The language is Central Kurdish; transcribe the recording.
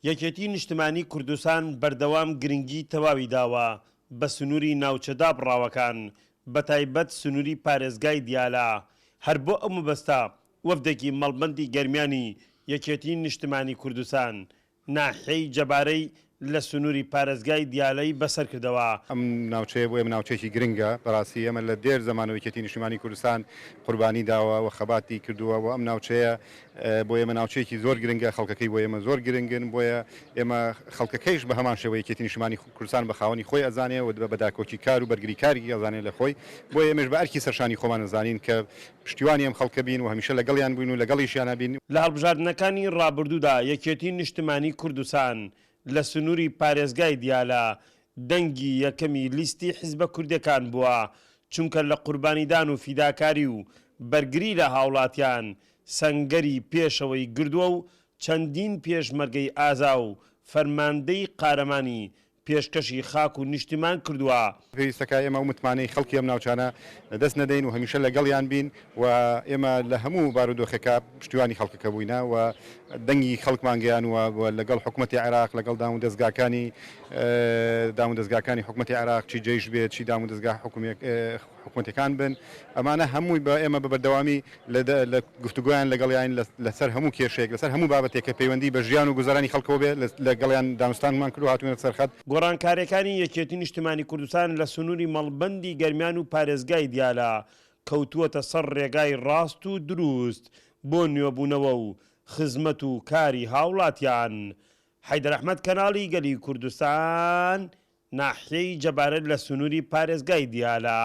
یەکێتی نیشتمانی کوردستان بەردەوام گرنگی تەواوی داوە بە سنووری ناوچە دابڕاوەکان، بەتایبەت سنووری پارێزگای دیالە، هەر بۆ ئەو مەبەستە وەفدێکی مەڵبەندی گەرمیانی یەکێتی نیشتمانی کوردستان ناحیەی جەبارەی لە سنووری پارێزگای دیالەی بەسەرکردەوە. ئەم ناوچەیە بۆ ئێمە ناوچەیەکی گرنگە، بەڕاستی ئێمە لە دێر زەمانەوە یەکێتی نیشتیمانی کوردستان قوربانی داوە و خەباتی کردووە و ئەم ناوچەیە بۆ ئێمە ناوچەیەکی زۆر گرنگە، خەڵکەکەی بۆ ئێمە زۆر گرنگن، بۆیە ئێمە خەڵکەکەیش بە هەمان شێوە یەکێتی نیشتیمانی کوردستان بە خاوەنی خۆی ئەزانێ و بە داکۆکیکار و بەرگریکاری ئەزانێ لە خۆی، بۆیە ئێمەش بە ئەرکی سەرشانی خۆمان ئەزانین کە پشتیوانی ئەم خەڵکە بین و هەمیشە لەگەڵیان بووین و لەگەڵیشیانا بین. لە هەڵبژاردنەکانی ڕابردوودا یەکێتی نیشتمانی کوردستان لە سنووری پارێزگای دیالە دەنگی یەکەمی لیستی حیزبە کوردیەکان بووە، چونکە لە قوربانیدان و فیداکاری و بەرگری لە هاوڵاتیان سەنگەری پێشەوەی گردووە و چەندین پێشمەرگەی ئازا و فەرماندەی قارەمانی پێشکەشی خاک و نیشتیمان کردووە. پێویستە کە ئێمە ئەو متمانەی خەڵکی ئەم ناوچانە لە دەست نەدەین و هەمیشە لەگەڵیان بین و ئێمە لە هەموو بارودۆخێکا پشتیوانی خەڵکەکە بووینە و دەنگی خەڵکمان گەیانووە و لەگەڵ حکومەتی عێراق لەگەڵ دامودەزگاکانی دامودەزگاکانی حکومەتی عێراق چی جەیش بێت چی دامودەزگا حکومیە حکومەتەکان بن ئەمانە هەمووی بە ئێمە بە بەردەوامی لە گفتوگۆیان لەگەڵیان لەسەر هەموو کێشەیەک لەسەر هەموو بابەتێک کە پەیوەندی بە ژیان و گوزەرانی خەڵکەوە بێت لەگەڵیان دانوستانمان کردو هاتوینەتە سەر خەت. گۆڕانکاریەکانی یەکێتی نیشتمانی کوردستان لە سنوری مەڵبەندی گەرمیان و پارێزگای دیالە کەوتووەتە سەر ڕێگای ڕاست و دروست بۆ نوێبوونەوە و خزمەت و کاری هاوڵاتیان. حەیدەر ئەحمەد کەناڵی گەلی کوردستان، ناحیەی جەبارە لە سنوری پارێزگای دیالە.